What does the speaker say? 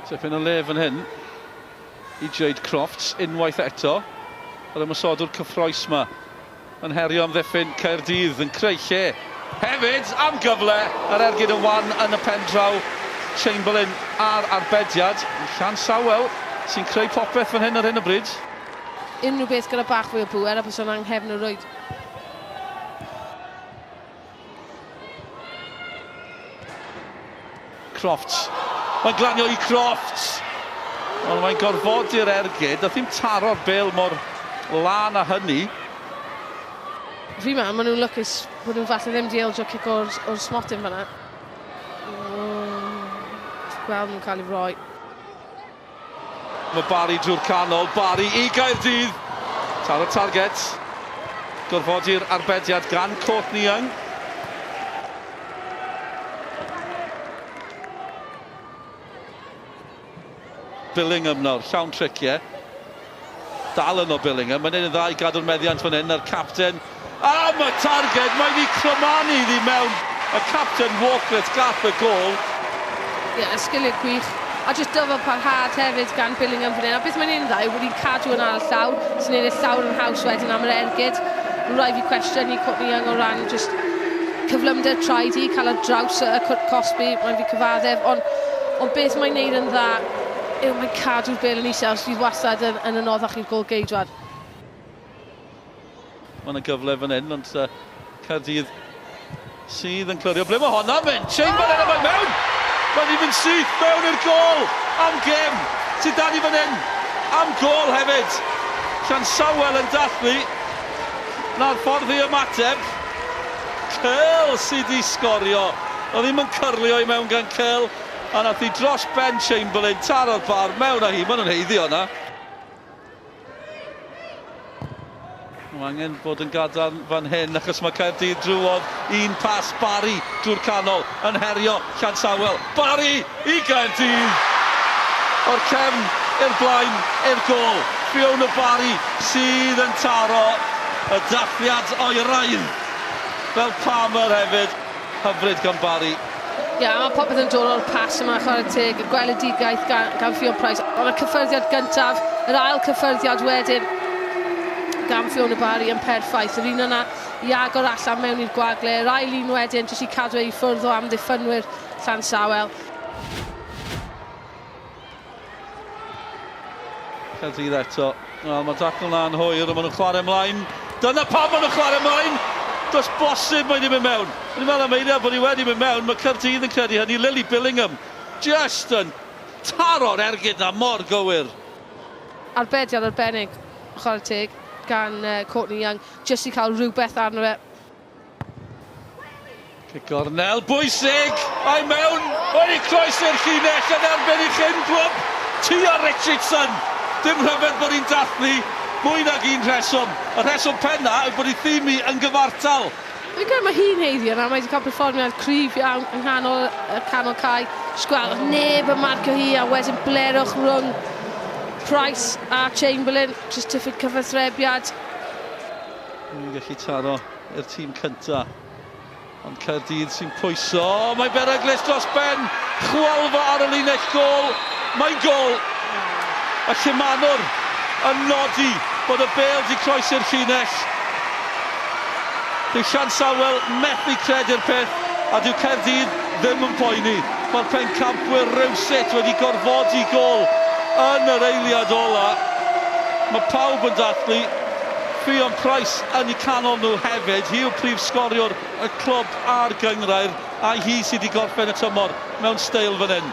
Tipyn o le fan hyn i Jade Crofts unwaith eto. Yr ymosodwr cyffroes 'ma yn herio amddiffyn Caerdydd, yn creu lle hefyd am gyfle. Yr ergyd yn wan yn y pen draw. Chamberlain ar arbediad. Llansawel sy'n creu popeth fan hyn ar hyn o bryd. Unrhyw beth gyda bach fwy o bŵer a byse hwnna'n nghefn y rwyd. Crofts. Mae'n glanio i Crofts! Ond mae'n gorfodi'r ergyd. Nath hi'm taro'r bêl mor lân â hynny. Fi'n meddwl maen nhw'n lwcus bod nhw falle ddim 'di ildio cic o'r, or smotyn fan'na. Gweld nhw'n cael ei roi. Mae Barry drwy'r canol, Barry i Gaerdydd! Taro target. Gorfodi'r arbediad gan Courtney Young. Billingham nawr, llawn triciau. Dal yno Billingham, mae'n neud yn dda i gadw'r meddiant fan hyn, a'r capten am y targed, mae'n ei crymanu iddi mewn, y capten Walklett gath y gôl. Ie, yeah, sgiliau gwych, a jyst dyfal parhad hefyd gan Billingham fan hyn, a beth mae'n neud yn dda yw bod hi'n cadw yn ar y llawr, sy'n neud y llawr yn haws wedyn am yr ergyd. Rhaid fi cwestiynu Courtney Young o ran jyst cyflymder traed hi, cael ar draws y cwrt cosbi, mae'n fi cyfaddef, ond, ond beth mae'n neud yn dda yw mae'n cadw'r bêl yn isel, sydd wastad yn, yn anoddach i'r gôl-geidwad. Mae yna gyfle fan hyn, ond uh, Caerdydd sydd yn clirio. Ble mae honna'n mynd? Chamberlain oh! yma mewn! Mae'n i fynd syth mewn i'r gôl am gem. Sydd dan i fan hyn am gôl hefyd. Llansawel yn dathlu. Na'r ffordd i ymateb. Curl sydd wedi sgorio. Oedd ddim yn cyrlio i mewn gan Curl. A nath hi dros ben Chamberlain, taro'r bar, mewn â hi. Maen nhw'n heiddi honna. Mae angen bod yn gadarn fan hyn achos mae Caerdydd drwodd un pas Barry drwy'r canol yn herio Llansawel. Barry i Gaerdydd! O'r cefn i'r blaen i'r gôl. Fiona Barry sydd yn taro y dathliad o'i raidd fel Palmer hefyd. Hyfryd gan Barry. Ie, yeah, mae popeth yn dod o'r pas yma, chwarae teg, y gweledigaeth gan, gan Ffion Price. Ond y cyffyrddiad gyntaf, yr ail cyffyrddiad wedyn gan Fiona Barry yn perffaith. Yr un yna i agor allan mewn i'r gwagle, yr ail un wedyn jyst i cadw ei ffwrdd o amddiffynwyr Llansawel. Caerdydd eto. Wel, mae dacl na'n hwyr, ond maen nhw'n chwarae ymlaen. Dyna pam maen nhw'n chwarae ymlaen! Does bosib mae wedi mynd mewn. O'n i'n meddwl am eiliad bod hi wedi mynd mewn. Mae Caerdydd yn credu hynny. Lily Billingham just yn taro'r ergyd na mor gywir. Arbediad arbennig, chwarae teg, gan Courtney Young, jyst i cael rhywbeth arno fe. Cic gornel bwysig! A'i mewn! Wedi croesi'r llinell yn erbyn ei chyn glwb, Tia Richardson! Dim rhyfedd bod hi'n dathlu mwy nag un rheswm. Y rheswm penna yw bod ei thîm hi yn gyfartal. Fi'n credu mae hi'n haeddu yna, mae wedi cael perfformiad cryf iawn yng nghanol y canol cae. Jyst gweld neb yn marcio hi a wedyn blerwch rhwng Price a Chamberlain, jyst diffyg cyfathrebiad. Ni'n gallu taro i'r tîm cynta. Ond Caerdydd sy'n pwyso. Mae beryglus dros ben. Chwalfa ar y linell gôl. Mae'n gôl. Y llumanwr yn nodi bod y bêl 'di croesi'r llinell. Dyw Llansawel methu credu'r peth a dyw Caerdydd ddim yn poeni. Mae'r pencampwyr rywsut wedi gorfodi gôl yn yr eiliad ola. Mae pawb yn dathlu. Ffion Price yn eu canol nhw hefyd. Hi yw prif sgoriwr y clwb a'r gynghrair, a hi sydd wedi gorffen y tymor mewn steil fan hyn.